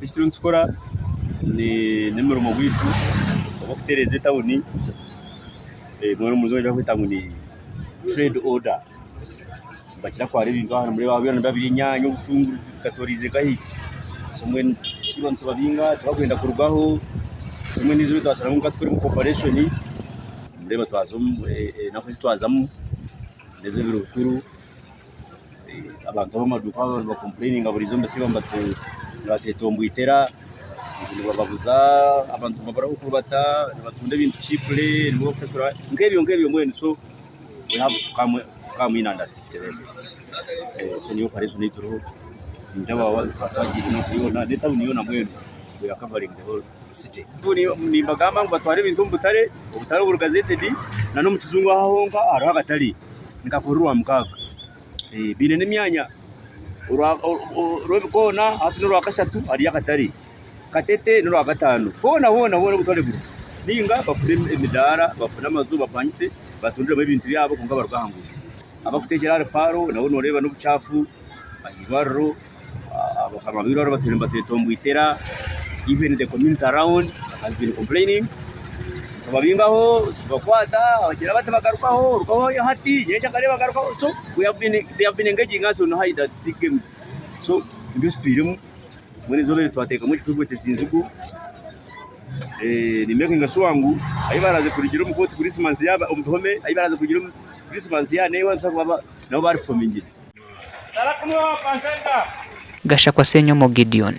Eki turiyo nitukora n'omurimo gwaitu ogw'okutereeza etawuni mbwenu omu rujungu barikweta ngu ni trade order. Nibakira kutwara ebintu aha nimureeba byona nibiba biri enyaanya, obutunguru bikatoorize nkahi. So mbwenu twaba nitubabinga tibakwenda kurugaho, mbwenu eizooba twasharamu ngu katukoremu cooperation, nimureeba twaza enaku ezi twazamu n'ez'ebiro bikuru. Abantu ab'amaduuka nibakompureyininga buri izooba nibasiiba nibatetomboitera ngu nibabaguza abantu nibabura ah'okurubata nibatunda ebintu kiipure nibo barikushashura nk'ebyo nk'ebyo mbwenu so we have to come to come in and assist them so niyo operation ei turiho nindeeba twagiire enaku yoona n'etawuni yoona mbwenu we are covering the whole city. Nimbagamba ngu batware ebintu omu butare, obutare oburi gazetted n'omu kijungu aha honka hariho akatare nikakora orwamukaaga. Baine n'emyanya orw'ebikoona hati n'orwakashatu hariyo akatare, Katete n'orwakataano hoona hoona hoona obutare buriho nainga bafune emidaara bafune amaju bapangise batundiremu ebintu byabo kwonka baruge aha nguuto. Abarikuteekyera ahari faaro nabo nooreeba n'obukyafu aha irwariro. Abakama b'eirwariro batwire nibatwetomboitera even the community around has been complaining tubabingaho tubakwata bagira bati bagarukaho orugaho hati nyencakare bagarukaho so we have been they have been engaging us on hide and seek games so nibyo tutwiremu mbwenu eizooba eri twateekamu ekikwekwetesa enzigu ni making sure ngu ahi baraze kurugira omu kooti Christmas yaaba omu bihome ahi baraze kurugira omu Christmas yaaba neewa nibaba nabo barifomingire. Gashakwa Ssenyomo Gideon.